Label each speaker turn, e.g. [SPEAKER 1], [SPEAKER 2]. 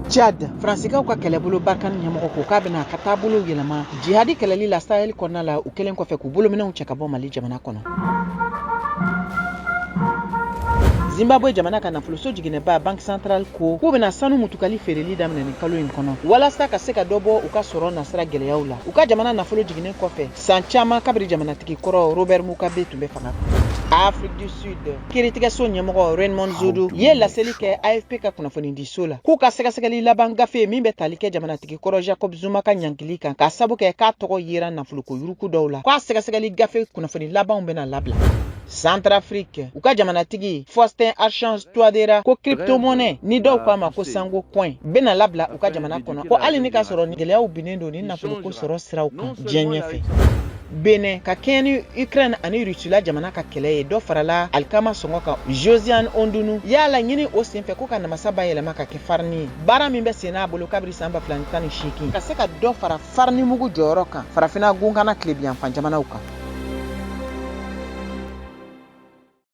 [SPEAKER 1] Tchad, Faransikaw ka kɛlɛbolo Barkhane ɲɛmɔgɔ ko k'a bɛna a ka taabolow yɛlɛma jihadi kɛlɛli la Sahel kɔnɔna la, u kɛlen kɔfɛ k'u bolominɛnw cɛ ka bɔ Mali jamana kɔnɔ. Zimbabwe jamana ka nafoloso jiginɛba Banque Centrale ko k'u bɛna sanu mutukali feereli daminɛ nin kalo in kɔnɔ walasa ka se ka dɔ bɔ u ka sɔrɔ nasira gɛlɛyaw la, u ka jamana nafolo jiginnen kɔfɛ san caman kabiri jamanatigi kɔrɔ Robert Mugabe tun bɛ fanga. Afrique du Sud, kiiritigɛso ɲɛmɔgɔ Raymond Zondo ye laseli kɛ AFP ka kunnafonidiso la k'u ka sɛgɛsɛgɛli laban gafe min bɛ tali kɛ jamanatigi kɔrɔ Jacob Zuma ka ɲangili kan, k'a sabu kɛ k'a tɔgɔ yera nafoloko yuruku dɔw la, k'a sɛgɛsɛgɛli gafe kunnafoni labanw bɛna labila. Centrafrique, u ka jamanatigi Faustin Archange Touadera ko crypto-monnaie ni dɔw k'a ma ko Sango coin bɛna labila u ka jamana kɔnɔ, ko hali ni k'a sɔrɔ gɛlɛyaw binnen don ni nafoloko sɔrɔ siraw kan diɲɛ ɲɛfɛ. Benin, ka kɛɲɛ ni Ukraine ani Russie jamana ka kɛlɛ ye, dɔ farala alikama sɔngɔ kan. Josiane Hountounou y'a laɲini o senfɛ ko ka namasa bayɛlɛma ka kɛ farini ye, baara min bɛ sen n'a bolo kabiri san 2018, ka se ka dɔ fara farinimugu jɔyɔrɔ kan Farafinna gunkana tilebinyanfan jamanaw kan.